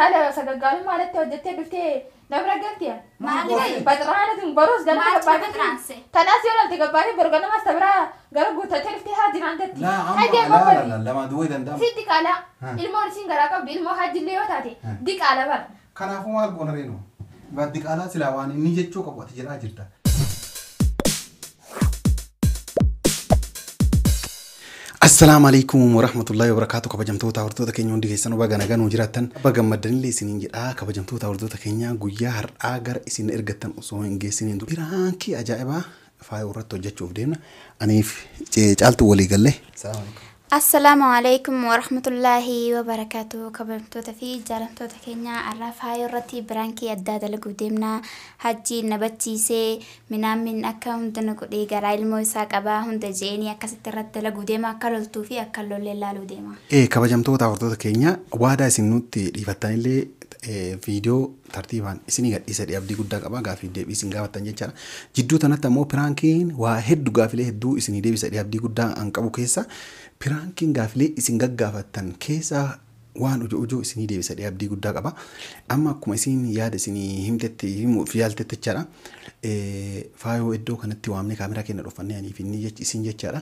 Haala sagaggaalummaa alatti hojjettee dhuftee na bira galti. Maali? Baxiraana boruus ganama Maaltu gabbaatee baxiraanse? Tanaas yoo lalte gabbaatee boru ganamas ta biraa gara guuttattee dhuftee haajji naan jetti. Laa amma Hajdee laa qophii. laa lama duwwee danda'ama. Si diqaalaa. Ha. Ilmoon isin garaa qabdu ilmoo haajjillee yoo taate Ha. diqaala bara. Kanaafuu maal goona reenu? Diqaalaa silaa waan inni jechuu qabu ati jedhaa jirta. Assalaamu alaikum warahmatullahi wabarakatuh kabajamtoota hordoftoota keenya hundi keessanuu baga nagaan nuu jiraattan baga gammaddanillee isiniin jedhaa kabajamtoota hordoftoota keenya guyyaa har'aa gara isin ergattan osoo hin geessiniin dura piraankii ajaa'ibaa faaya irratti hojjechuuf deemna aniif caaltu walii galle. Assalaamu alaikum. Assalaamu alaikum warahmatullaahi wabarakaatu. Kabajamtoota fi jaalamtoota keenya har'a faaya irratti piraankii addaa dalaguu deemna. Hajji na bachiisee minaamin akka hunda na godhee garaa ilmoo isaa qabaa hunda je'eenii akkasitti irratti dalaguu deema akka loltuu fi akka lollee laaluu deema. Kabajamtoota hordoftoota keenya waadaa isin nutti dhiifattanillee viidiyoo tartiibaan isinii gadhiisa abdii guddaa qaba gaafii deebii isin gaafattan jechaadha. Jidduu tanatti ammoo piraankiin waa hedduu gaafilee hedduu isinii deebisa abdii guddaa an qabu keessa piraankiin gaafilee isin gaggaafattan keessa waan ujoo ujoo isinii deebisa abdii guddaa qaba. Amma akkuma isin yaada isinii himtetti himuuf yaaltetti jechaadha. Faayoo iddoo kanatti waamnee kaameraa keenya dhufannee aniif inni isin jechaadha.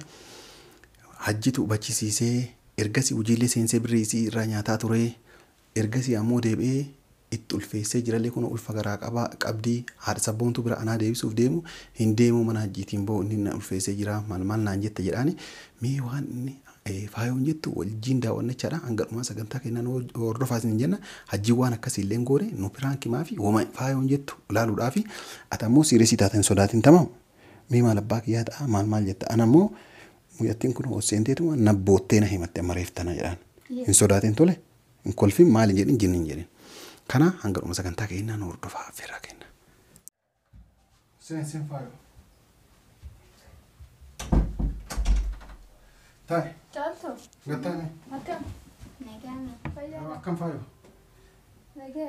Hajjitu bachisiisee ergasii hojiilee seensee birrii isii irraa nyaataa ture ergasii ammoo deebi'ee itti ulfeessee jirallee kun ulfa garaa qaba qabdii haadha sabboontuu bira anaa deebisuuf deemu hin deemu mana hajjiitiin ba'u inni na ulfeessee jira maal maal naan jette jedhaani mee waan inni faayoon jettu wajjin daawwannachaadha hanga dhumaa sagantaa kennaan hordofaa isin jenna hajjiin waan akkasii illee goone nu piraankimaa fi wama faayoon jettu ilaaluudhaafi ati ammoo siiresii taateen sodaatiin tamaam mee maal abbaa kiyyaa ta'a maal maal jetta ana ammoo mucattiin kun hosseenteetuma na boottee na himatte amma reeftana jedhaan. Hin sodaatin tole hin kolfin maali jedhin jinni hin jedhin. Kana hanga dhuma sagantaa keenyaa nu hordofaa affeerraa kenna. Seen seen faayo. Taa'e Caaltu. gattaane Akkam. Nagaame. Fayyaa. akkam faayo. Nagee.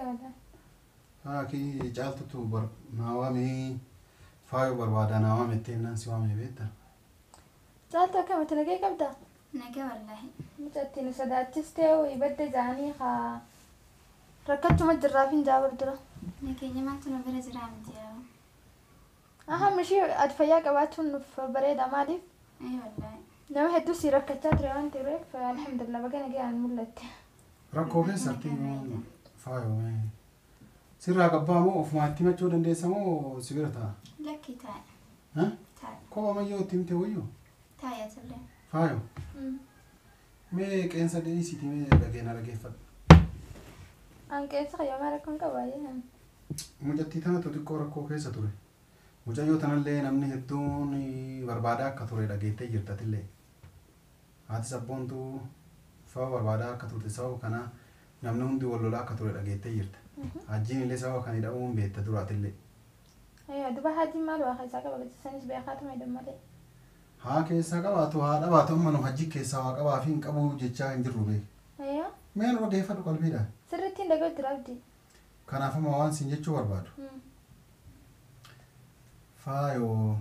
Haa kii caaltutu bar naa waamee faayo barbaada naa waame ittiin naan si waame beektaa. Caaltu akkam ati nagee qabdaa? Nagaa wallaahi. Mucattiin nu sodaachistee ho'i badda ja'anii haa rakkachuma jirraaf hin jaabar dura. Nageenya maaltu nu bira jiraa miti yaa. Aha mishii ati fayyaa qabaachuun nuuf bareeda maaliif Ee wallaahi. nama hedduu si rakkachaa ture waan tureef alhamdulillah baga nagayaan mul'atte. Rakkoo keessatti faayo sirraa qabbaa moo ofumaa itti himachuu dandeessa moo si bira ta'a? Lakkii taa'e. Taa'e. Kophaa mayyoo itti himte wayyoo? Taa'e atillee. Faayo mee qeensa dhiisiiti mee dhageena dhageeffadhu. An qeensa qayyamaa rakkoon qaba baay'ee. Mucattii tanatu xiqqoo rakkoo keessa ture. Mucayyoo tanallee namni hedduun barbaadaa akka ture dhageettee jirta atillee. Haati sabboontuu sababa barbaadaa akka turte sababa kanaa namni hundi wal lolaa akka ture dhageettee jirta. Hajjiin illee sababa kan hidhamuun beekta dura atillee. Duba hajjiin maal waa keessaa qaba sanis beekaatuma hidhan malee. Haa keessaa qabaatu haa dhabaatu amma nu hajji keessaa waa qabaa fi hin qabu jechaa hin jirru beek. Mee nu dhageeffadhu qalbiidhaan. Sirriitti hin dhaga'u jira abdii. Kanaaf amma waan siin jechuu barbaadu. Faayoo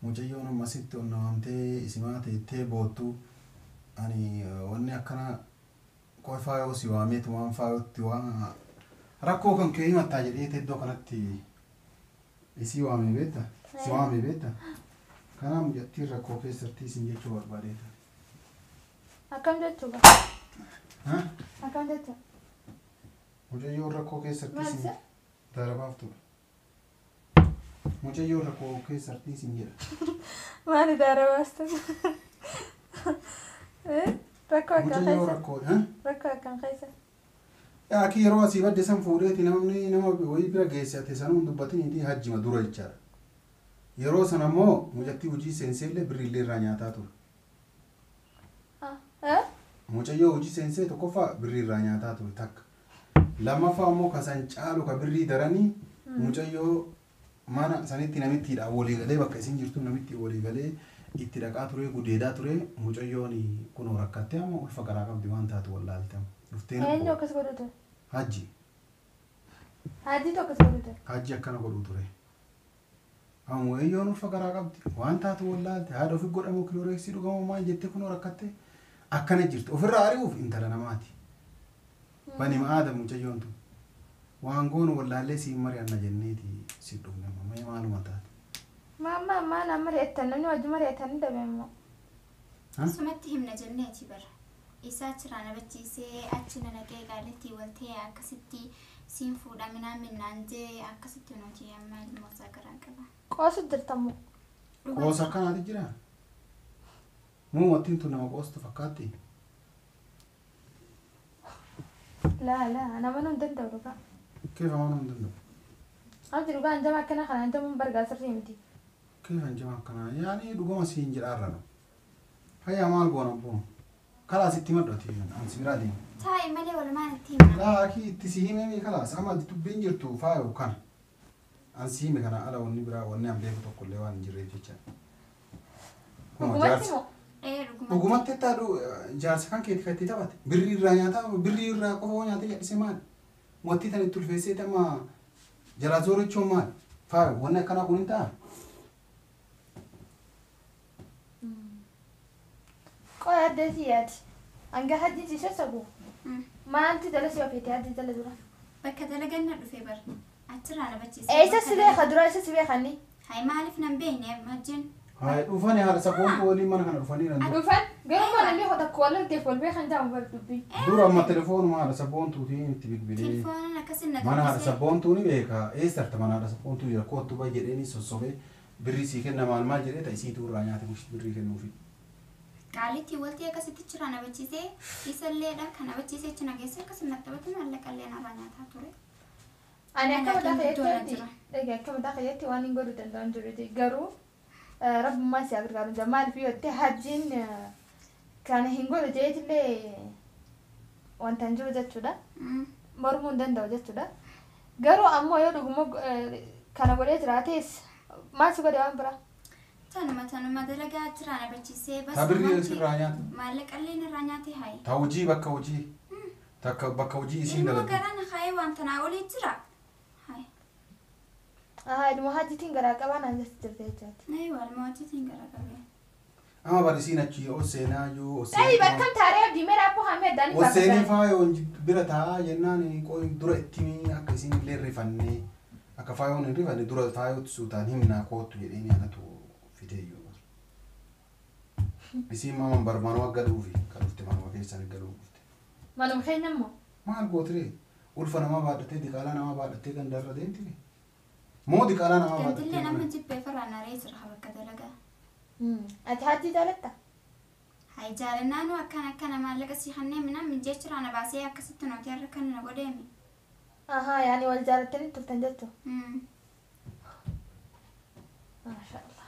mucayyoon ammasitti onnamamtee isimaa teettee boottu ani wanni akkana qoy faayoo si waameetu waan faayootti waan rakkoo kan kee himattaa jedhee iddoo kanatti isii waamee beekta si waamee beekta kanaaf mucattiin rakkoo keessatti isin jechuu barbaadeeta. Akkam jechuudha? Akkam jechuudha? Mucayyoon rakkoo keessatti Maal isin isa? darabaaftuudha. Mucayyoon rakkoo keessatti isin jedha. Maali daara baastu? Rakkoo akkam Mucayyoo keessa? rakkoo Rakkoo akkam keessa? Akki yeroo asii badde san fuudheeti namni nama wayii bira geesse ati sanuun dubbatiniiti hajjima dura jechaadha. Yeroo sana immoo mucattii hojii seenseellee birriillee irraa nyaataa ture. Mucayyoo hojii seensee tokkoffaa birrii irraa nyaataa ture takka. Lammaffaa immoo ka san caalu ka birrii daranii mucayyoo mana sanitti namittiidha walii galee bakka isin jirtu namitti walii galee itti dhaqaa ture gudeedaa ture mucayyoon kunoo rakkattee amma ulfa garaa qabdi waan taatu wallaalte amma. Dhuftee na Eenyu akkas godhu ture? Hajji. Hajjiitu akkas godhu ture. Hajji akkana godhu ture. Amma mucayyoon ulfa garaa qabdi waan taatu wallaalte haadha ofi godhamu kilooreeksii dhugamu maal jettee kunoo rakkattee akkana jirti ofirraa ari'uuf intala namaati. Bani aadam mucayyoon tun. Waan goonu wallaallee siin mari'anna jenneeti si dhufne amma mee maaluma taate? Maamma maal amma mari'attan namni wajji mari'atan dhabe immoo. Sumatti himna jenneeti bara. Isaa achirraa na bachiisee achi na naqee qaalitti waltee akkasitti siin fuudha minaan minnaan jee akkasitti nuti amma ilmoo isaa garaa qaba. Qoosu jirtammoo. Qoosa akkanaati jira? Moo wantiin tun nama qoostu fakkaatti? Laa laa nama nun danda'u dhugaa. Keef amanuu hin danda'u? Abdi dhugaa hanjama akkana kana hanjamuun bargaa sirrii miti. Keef hanjama akkanaa yaani dhuguma siin jedhaarra no. Hayyaa maal goona abboo? Kalaas itti himadhu ati an si biraa deema. Taa'i malee walumaan itti himna. Laakii itti si himee kalaas amma dubbiin jirtu faayo kana. An si hime kana ala wanni biraa wanni an beeku tokko illee waan hin jirreef jecha. Dhugumatti moo? Ee dhugumatti. Dhugumatti taadhu jaarsa kan keeti kan itti taphate. Birrii irraa nyaataa birrii irraa qofa hoo nyaatee jedhise maali? Wanti tan itti ulfeessee amma jalaa zoorichuun maali? Faayo wanni akkanaa kun hin ta'a? Qoy addee si yaadi. Hanga hajji si sassabu. Maaltu jala si ofiite hajji jala dura? Bakka dalagan na dhufe bara. Achirraa na bachiisee. Eessa si beeka dura eessa si beeka inni? Hayi maaliif nan beekne hajjiin? Hayi dhufanii haadha saboontu waliin mana kana dhufanii jiran dura. Dhufan garuu mana beeku takka wal argeef wal beekan jedhamu bar dubbii. Dura amma telefoonuma haadha saboontuutiin itti bilbilee. Telefoonaan akkasin na Mana haadha dubbisee. sabboontuu ni beeka. Eessa tarta mana haadha sabboontuu jira kottu bahi jedheeni sossobee birrii sii kenna maal maal jedhee ta isiituu irraa nyaate mush birrii kennuufi. Qaalitti waltii akkasitti achirraa na bachiisee isalleedha kan na bachiisee achi na geesse akkasin na taphate maallaqallee narraa nyaataa ture. Ani akka Mana mataa keenya iddoo kiyyaatti jira. Egaa akka mataa kiyyaatti waan hin godhuu danda'u hin jiru garuu rabbummaa si gargaaru jira maaliif yoo ta'e hajjiin kana hin godhu jeetillee wanta hin jiru jechuudha. Mormuu hin danda'u jechuudha. Garuu ammoo yoo dhuguma kana godhee jiraates maal si godhe waan biraa? Tanuma tanuma dalagaa achirraa na bachiisee bas Ta birrii sirraa nyaata. maallaqallee narraa nyaate hayi. Ta hojii bakka hojii. Takka bakka hojii isiin Ilmoo dalagdu. garaa na kaayee waan tanaa olii jira. Hayi. Ahaa ilmoo hajjiitiin garaa qabaa naan jetti jirte jechaati. Nayi walma hojjetiin garaa qabee. Amma bar isiin achi ol seenaa yoo ol Ta'i seenaa. bakkam taaree abdii meeraa abboo hamee addaan Ol seenee faayoon bira taa'aa jennaan qoy dura itti himi akka isiin illee hin rifannee akka faayoon hin rifanne dura faayootti suutaan himnaa koottu jedheeni anatu fideeyyuu. Isiin maman bar manuma galuufi kan dhufte manuma keessan galuu dhufte. Manuma keenya immoo. Maal gootiree? Ulfa namaa baadhattee diqaalaa namaa baadhattee gandarra deemtire? Moo diqaalaa namaa baadhattee? Gantillee nama jibbee farraa naree jira bakka dalagaa. Ati hajjii jaalatta? Hayi jaalannaanuu akkana akkana maallaqa si hannee minaan mijjee achirraa na baasee akkasitti nuti har'a kan na godheemi. Ahaa yaani wal jaalattanii turtan jechuudha. Maashaallah.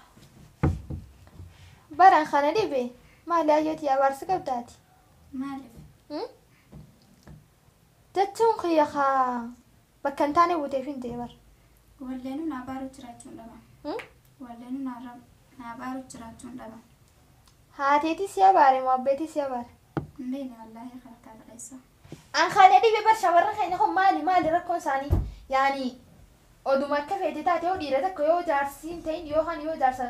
Baraan kana dhibe maali ayyooti abaarsa qabdaati? Maaliif? Jechuun kiyya kaa bakka hin taane buuteef hin ta'e bara. Walleenuu na abaaru jiraachuun dhaban. Walleenuu na abaaru jiraachuun dhaban. Haateetii si abaare moo abbeetii si abaare? Hin beekne wallaahi harkaa qaleessa. An kana dhibe bar shamarran keenya kun maali maali rakkoon isaanii yaani oduma akka feete taate yoo dhiira tokko yoo jaarsi hin ta'in yookaan yoo jaarsa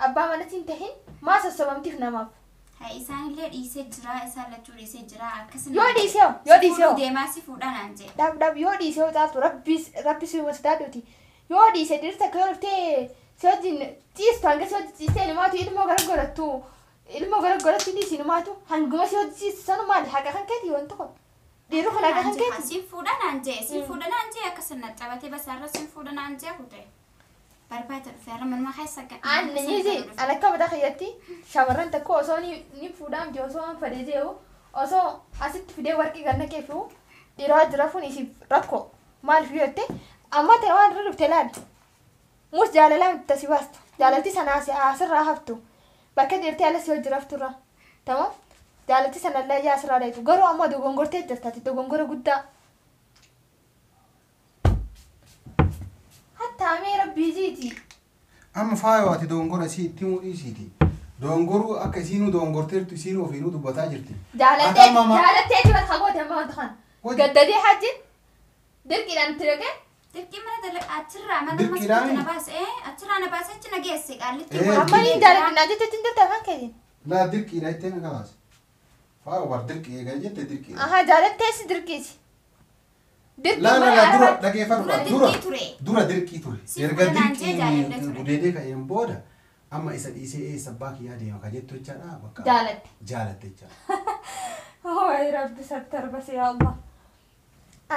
abbaa manatti hin ta'in maa sossobamtiif namaaf? Hayi isaanillee dhiisee jira isaan lachuu dhiisee jira akkasuma. Yoo dhiisee hoo yoo dhiisee hoo Deemaa si fuudhaa naan jedhe. dhab dhab yoo dhiisee hoo caaltu rabbi si sodaadhuuti yoo dhiise dhiirri tokko yoo dhuftee si wajjin ciistu hanga si wajjin ciistee inumaatu ilmoo gara godhattu ilmoo gara godhattu dhiisi inumaatu hanguma si wajjin ciistu sanu maali haqa kan keeti wanti kun dhiirri kun haqa kan keeti. Siin fuudha naan jedhe siin fuudha naan jedhe akkasuma na taphatee basaarra siin fuudha naan jedhe kute. Barbaada dhufe har'a manuma keessa Anniisi an akka mataa kiyyatti shamarran tokko osoo ni fuudhaa miti osoo waan fedhe jehu osoo asitti fidee warqii ganna keefu dhiiraa jira fuun isiif rakkoo maaliif yoo jette amma ta'e waan irra dhufte laali. Mus jaalalaa miti tasi baastu jaalalti sana asirraa haftu bakka dhiirtee ala si hojii rafturra tamam jaalalti sana illee yaa asirraa dhayitu garuu amma dogongortee jirtati dogongora guddaa. Hattaa mee rabbii jiiti. Amma faayoo ati dogongora isii itti himuu dhiisiiti. Dogongoruu akka isiinuu dogongorteertu isiinuu ofiinuu dubbataa jirti. Jaalattee jaalattee jibata goote amma wanta kana. Gaddadee hajjiin dirqiidhaan itti dhaqee Dirqii mana dalagaa achirraa mana Dirqiidhaani? na baasee achirraa na baasee achi na geesse qaallitti. Amma ni jaalladhi naan jecha hin jirte afaan keetiin. Laa dirqiidha jettee na kalaas. Faayoo bar dirqii eegaa jette dirqiidha. Ahaa jaalattee si dirqiiti. Laa laa laa dura dhageeffadhu Dura dirqii ture. Dura dirqii ture. Si Erga fuudhanaan jee jaalallee dirqiin ture. gudeedee ka'een booda amma isa dhiisee eessa abbaa kiyyaa deema ka jettu jechaadha bakka. Jaalatte. Jaalatte jechaadha. Wayi rabbi sattar basi yaa Allah.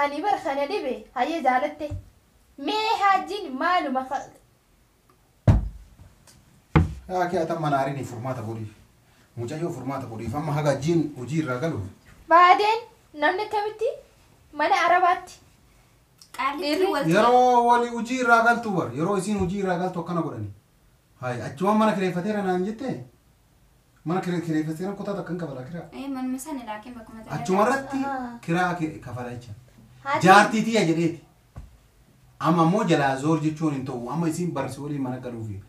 Ani bar kana dhibe hayyee jaalatte. Mee hajjiin maaluma Haa kee atan mana aariin furmaata godhiif. Mucayyoo furmaata godhiif amma haga jiin hojii irraa galuuf. Baadeen namni akkamitti mana Arabaatti Qaallittii wal Yeroo wali hojii irraa galtu bar yeroo isiin hojii irraa galtu akkana godhani. Hayi achumaan mana kireeffateera naan jette mana kireeffateera kutaa takka hin kafala kiraa. Manuma sana laakiin bakkuma dalagaa. Achuma irratti kiraa kafala jecha. Jaartii tiyya jedheeti. Amma immoo jalaa zoor jechuun hin ta'u amma isiin barsi waliin mana galuufi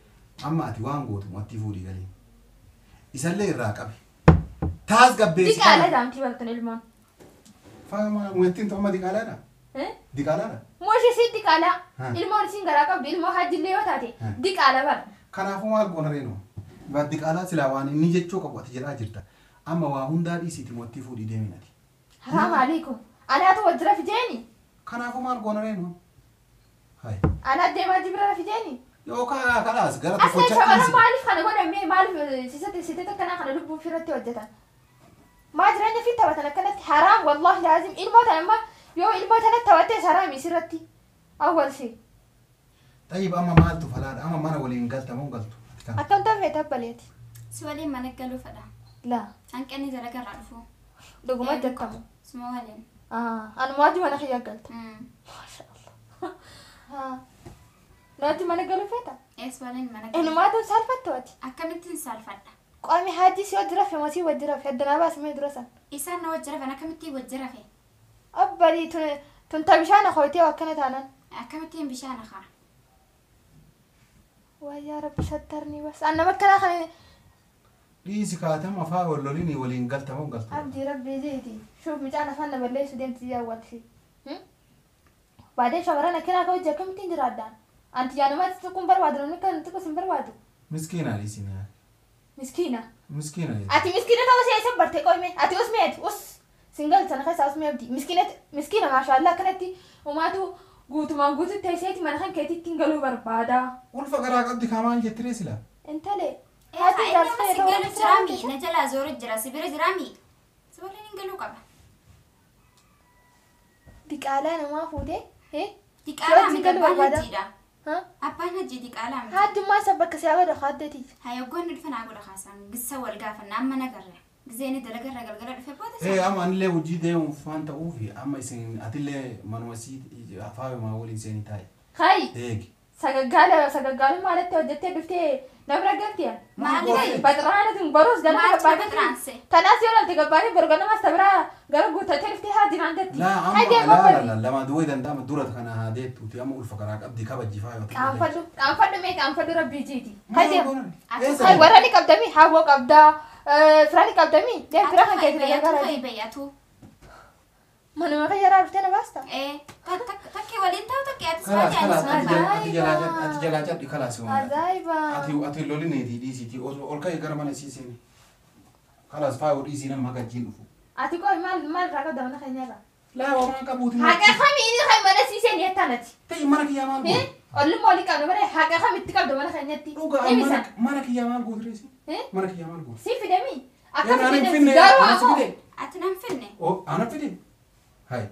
amma ati waan gootu atti fuudhii galii. Isallee irraa qabi. Taas gabbeessi. Diqaala jaamtii bartan ilmoon. Faaya wanti ta'u amma diqaalaadha. Diqaalaadha. Mooshi isii diqaala. Ilmoon isiin garaa qabdu ilmoo hajjillee yoo taate diqaala bara. Kanaafuu maal goona reenoo? Diqaalaa silaa waan inni jechuu qabu ati jedhaa jirta. Amma waa hundaa dhiisiiti moottii fuudhii deemin ati. Haraam alaikum. Anaatu wajjira fijeeni. Kanaafuu maal goona reenoo? Hayi. Anaa deemaa jibira fijeeni. Yookaan kalaas gara Asii tokkocha shamarran dhiisi. maaliif kana godhamee maaliif sisate akkanaa kana lubbuu ofirratti hojjetan? Maa jireenya fi taphatan akkanatti haraam wallahi laazim ilmoo tana amma yoo ilmoo tana taphattes haraam isirratti awwal shi. Tayyib amma maaltu falaadha? Amma mana waliin galta moo galtu? Ati kan. Akkam ta'e tabbaleeti. Si waliin mana galuu fedha. Laa Hanqinni dalagarraa dhufu. dhuguma jettamu. Suma waliin. Anuma wajji mana kiyya galta. Maasha Allah. Naatti mana galuu feeta? Ees waliin mana galuu. Inumaatu saalfattu ati. Akkamittiin saalfadha? Qaami hajji si wajji rafe masii wajji rafe addanaa baasimee dura san. Isaan na wajji rafan akkamittiin wajji rafe? Abbalii tun ta bishaan akhoytee akkana taanan. Akkamittiin bishaan akaa? Waa yaa rabbi sattarni bas. An nama akkanaa kana Dhiisi kaatama afaa wal loliin waliin galta moo galtu? Abdii rabbii jeeti. Shuuf mucaan afaan na balleessu deemti jaawwatti. Baadeen shamarran akkanaa ka hojii akkamittiin jiraadhaan? Anti yaanumatti xiqqoon barbaadu namni kan xiqqoos hin barbaadu. Miskiina dhiisi yaa. Miskiina. Miskiina jechuudha. Ati miskiina ta'uu ishee eessa barte qoyme? Ati usmeeti us singal sana keessaa usmee abdii. Miskiina miskiina maashaallah akkanatti umaatu guutumaan guututti teesseeti mana kan keetiitti hin galuu barbaada. Ulfa garaa qabdi kaa maal jettiree silaa? Intale. Haati jaarsa si galu jiraami na jalaa zooru jira si bira jiraami. Si waliin hin galuu qaba. Diqaalaa namaa fuutee? Diqaalaa miti abbaan hajjiidha. Abbaan hajjii diqaalaa miti. Haddummaa isa bakka siyaa godha haaddeeti. Hayyogoonni dhufa naa godha kaasaan gisa wal gaafanna amma nagarre. Giseen dalagarra galgala dhufe booda. Amma anillee hojii deemuuf waan ta'uufi amma isin atillee manuma sii faayumaa waliin seenii taa'e. Hayi. Eegi. Sagaggaala sagaggaalummaa alatti hojjettee dhuftee namra galtiya. Maali? Baxiraana tun boruus ganama Maaltu gabbaatee. baxiraanse? Tanaas yoo lalte gabbaatee boru ganamas tabiraa gara guuttattee dhuftee haa jiraan jetti. Laa Haa amma deemu laa abbali. laa lama duwwee danda'ama dura kana haa deettuuti amma ulfa garaa qabdi kabajji faayoo. Qaanfadhu qaanfadhu mee qaanfadhu rabbii jiiti. Haa deemu. Ati Hai warra ni qabdami hawwa qabdaa fira ni qabdami deem fira kan keetii Atu gargaara. fa'i bayyatu. Manuma kan yaraa dhuftee na baasta. Takkee waliin ta'u takkee atis Kalaas baay'ee anis kalaas baay'ee. ati jalaa ati jalaa cadhi kalaas. Ajaa'iba. Ati ati lolineeti dhiisiiti ol ka'e gara mana isii seeni. Kalaas faayoo dhiisii nama gajjiin dhufu. Ati qoy maal maal irraa qabda mana keenya irraa? Laa waan qabuuti. Haqa kamiini kan mana siiseen jettanati. Ta'e mana kiyyaa maal gootu? Ollummaa olii qabna bare haqa kamitti qabda mana keenyatti. Dhugaa Himisan. mana kiyyaa maal gootu reesi? Mana kiyyaa maal gootu? Si fidami. Akka Ana hin fidee finne garuu ana si ammoo fide. Ati nan finne. Oh ana fide. Hai.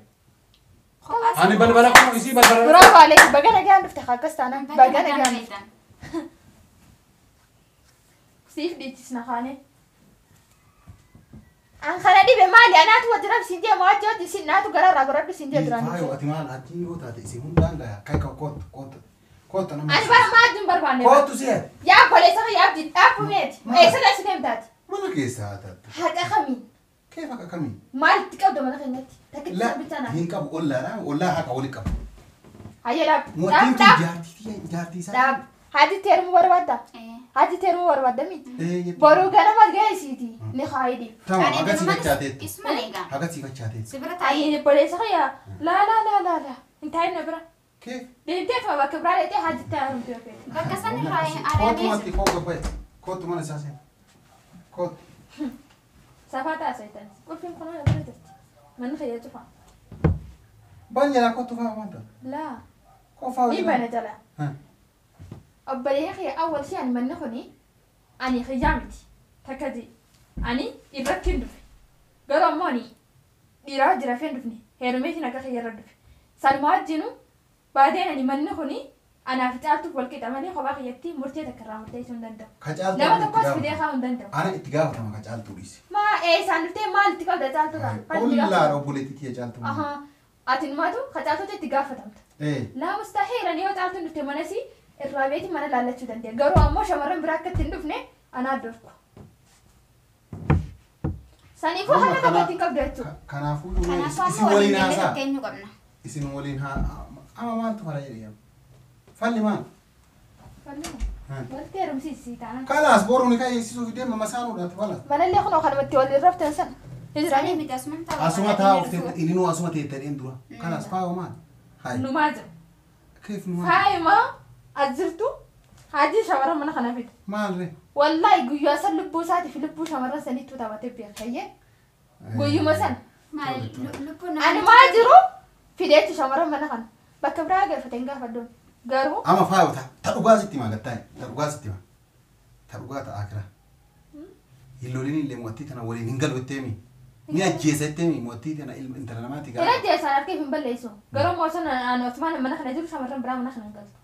Kophaa Ani balbala kun isii balbala. Bravo Alex baga nagaan dhufte akkas taanaan baga nagaan dhufte. Siif dhiichisna kaane. An kana dhibe maali anaatu wajji rabsi hin deemu wajji wajji sin naatu gararraa goradhu sin jee duraan. Faayoo ati maal ati yoo taate isii hundaan gaya kai ka kootu kootu kootu nama. Ani bara maal hin barbaanne. Kootu si'e. Yaa obboleessa kiyya abdii dhaabbu meeti. Eessa dhaqsi deemtaati? Mana keessa haa taatu. Haqa kamiin? Keef haqa kamiin? Maalitti qabda mana keenyatti? Takkitti La bicha naa. hin qabu ollaadha ollaa haqa wali qabu. Hayya dhaab. Mootiin Dhaab tun dhaab. jaartii jaartii isaa. Dhaab. Haati teerumuu barbaadda? Haati teerumuu barbaadda miti? Boruu ganama geessiiti. Ni kaayidi. Tamam haga si fachaateetti. Isuma eegaa. Haga si fachaateetti. Si bira taa'ee. Ayyi obboleessa kiyya laa laa laa laa laa. Hin taa'in na bira. Keef. Deemtee atuma bakka biraa dheetee haati teerumtu yoo feete. Bakka san irraa Kootu ari'amee matti koo gabbaye. Kootu mana isaa seena. Kootu. Safaa ta'a seetan. Qulfiin kun na bira jirti. Manni kiyya cufa. Bara Ban jalaa kottu faa wanta. Laa. Qofaa Ni bana jala. Obboleeyyan kiyya awwal shi ani manni kuni ani kiyyaa miti. Takka ji. Ani irratti hin dhufe. Garuu ammoo ani dhiiraa jira hin dhufne. Heerumeetiin akka kiyya irra dhufe. Sanumaa wajjinu baadeen ani manni kuni anaaf caaltuuf wal qixa malee kophaa kiyyatti murtee takka irraa murteessuu hin danda'u. Ka caaltuu Nama ana itti tokkos fidee gaafatama. kaa'uu hin danda'u. Ana itti gaafatama ka caaltuu dhiisi. Maa eessaan dhuftee maal itti qabda caaltuu ta'a? Ollaadha obboleettii tiyya caaltuu. Ahaa. Ati maatu ka caaltuutti itti gaafatamta. Laa mustahiila yoo caaltuun dhufte manasi irraa beeti mana laallachuu dandeenya. Garuu ammoo shamarran biraa akka itti hin dhufne anaa dorku. Saniifuu haala tokko ittiin qabdu jechuudha. Kanaafuu Kanaafuu isin ammoo waliin waliin haasaa. fakkeenyu qabna. Isin waliin haa amma maaltu fala jedhee falli maal? Walitti heerumsiisii taana. Kalaas boru ni kayeessisuuf deema masaanuudhaati fala. Manallee kunoo kanumatti waliin raftan sana. Sanii Hijiranii miti asuma taa'u. Asuma taa'uuf ilinuu asuma teettadheen dura. Kalaas faayoo maal? Hayi. numaa jira. Keef nu maal? Faayimaa as jirtu hajii shamarran mana kana fida. Maal ree? Wallaahi guyyaa san lubbuu isaatii fi lubbuu shamarran saniitu taphatee beekayyee. Guyyuma sana. Maal lubbuun Ani maa jiru fideetti shamarran mana kana. Bakka biraa galfatee hin gaafadhuun. Garuu Ama faayoo ta dhugaa sitti hima gattaa'e. Ta dhugaa sitti hima. Ta dhugaa ta'a akira. Hillooliin illee mo'attii tana waliin hin galu jetteemi. Ni ajjeesa jetteemi mo'attii tana intala namaati hin gaara. ajjeesaan harka hin balleessu. Garuu immoo osoo ani Osmaan mana kana jiru shamarran biraa mana kana hin galtu.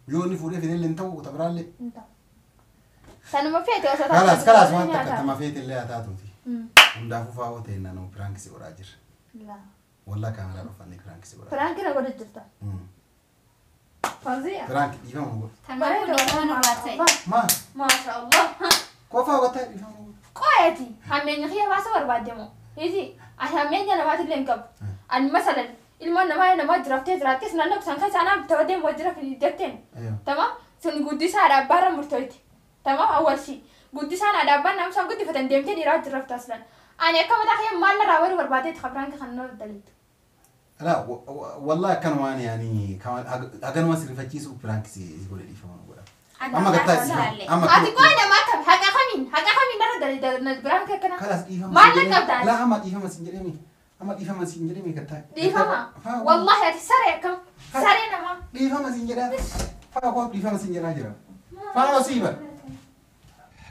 Yoo inni fuudhee fidee illee hin ta'u ta biraallee. Hin ta'u. Sanuma feete osoo Kalaas kalaas waan takka tama feete illee haa taatuuti. Mm. Hundaafuu faayoo ta'e naannoo piraankisi godhaa jirra. Laa. Wallaa kaameraa dhufannee piraankisi godhaa. Piraanki na godha jirta. Fawziya. Piraanki dhiifama godha. Tanaafuu dhiifama nurraa ta'e. Maal? Maasha Allah. Qofaa godhaa dhiifama godha. Qo'eeti. Hammeenya kiyya baasa barbaadde moo? Hizi ani hammeenya namaatillee hin qabu. Ani masalan ilmaan namaa namaa jiraftee jiraattis naannoo isaan keessa anaaf taphatee moo jira jetteen. Tamam sun guddisaa dhaabbaarra murtooyti. Tamam awwalshi guddisaan dhaabbaan nama isaan guddifatan deemtee dhiiraa jirafta aslan. Ani akka mataa kiyya maal narraa baruu barbaadeeti piraanki kan nama daliitu. Alaa wallaa akkanumaan yaani haganuma sirrifachiisuuf piraankisi godhe dhiifama godha. Amma gattaa Laalle. amma Ati qo'ee nama akkam haqa kamiin narra daliida piraanki akkana. Kalaas dhiifama. Maal na qabdaa? Laa amma dhiifama sin jedhemi. Amma dhiifama sin jedhemi gattaa. Dhiifama. Wallaahi ati saree akkam saree namaa. Dhiifama sin jedhaa. Faa koo dhiifama sin jedhaa jira. Faa sii bara.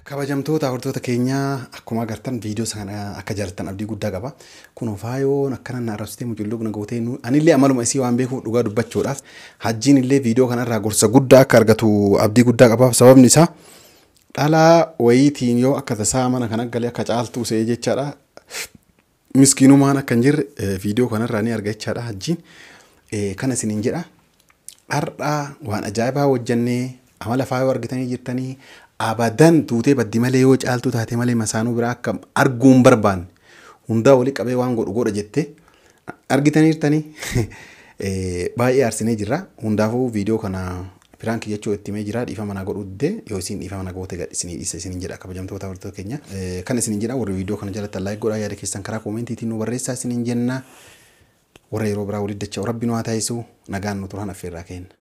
Kabajamtoota hordoftoota keenyaa akkuma agartan viidiyoo sana akka jaallattan abdii guddaa qaba. Kun faayoon akkana na arrabsitee muculluu na gootee anillee amaluma isii waan beekuuf dhugaa dubbachuudhaaf hajjiin illee viidiyoo kanarraa gorsa guddaa akka argatu abdii guddaa qabaaf sababni isaa dhalaa wayiitiin yoo akka tasaa mana kana galee akka caaltuu se'ee jechaadha. Miskiinumaan akka hin jirre viidiyoo kanarraa ni arga jechaadha hajjiin. Kana isiniin jedha. Har'aa waan ajaa'ibaa hojjannee amala faayoo argitanii jirtanii abadan tuutee baddi malee yoo caaltuu taate malee masaanuu biraa akka arguu hin barbaanne hundaa walii qabee waan godhu godha jettee argitanii jirtanii baay'ee aarsinee jirra. Hundaafuu viidiyoo kana piraankii jechuu itti himee jira dhiifama naa godhuu didee yoo isin dhiifama naa goote gad isinii dhiisa isiniin jedha kabajamtoota hordoftoota keenya. Kan isiniin jedha warri viidiyoo kana jalatti like godhaa yaada keessan karaa koomentiitiin nu barreessaa isiniin jenna. Warra yeroo biraa walitti dacha'u rabbi nu haa taasisu nagaan nu turan affeerraa kenna.